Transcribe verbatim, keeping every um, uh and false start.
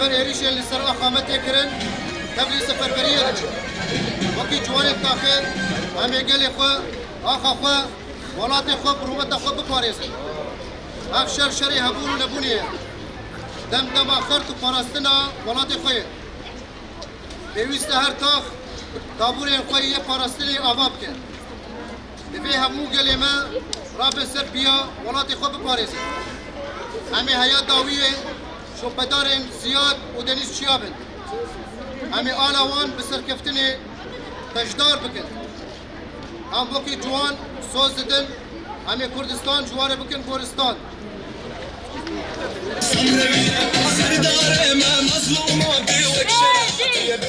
Êrîşên li ser axa me tê kirin, tevlî seferberiyê dikin. Wekî ciwanên taxê, em ê gelê xwe, axa xwe, welatê xwe, bi rûmeta xwe biparêzin. Ev şer şerê hebûn û nebûnê ye. Dem dema xert û parastina welatê xwe ye. Pêwîst e her tax taborên xwe yê parastinê ava bike. Divê hemû gelê me rabe ser piya welatê xwe biparêzin. Em ê heya dawiyê şopedarên Ziyad û Denîz Çiya bin. Em ê ala wan bi serkeftinê beşdar bikin. Em wekî ciwan soz didin, em ê Kurdistan ji wan re bikin goristan. Serdarê me mezlûma bê wek şerê.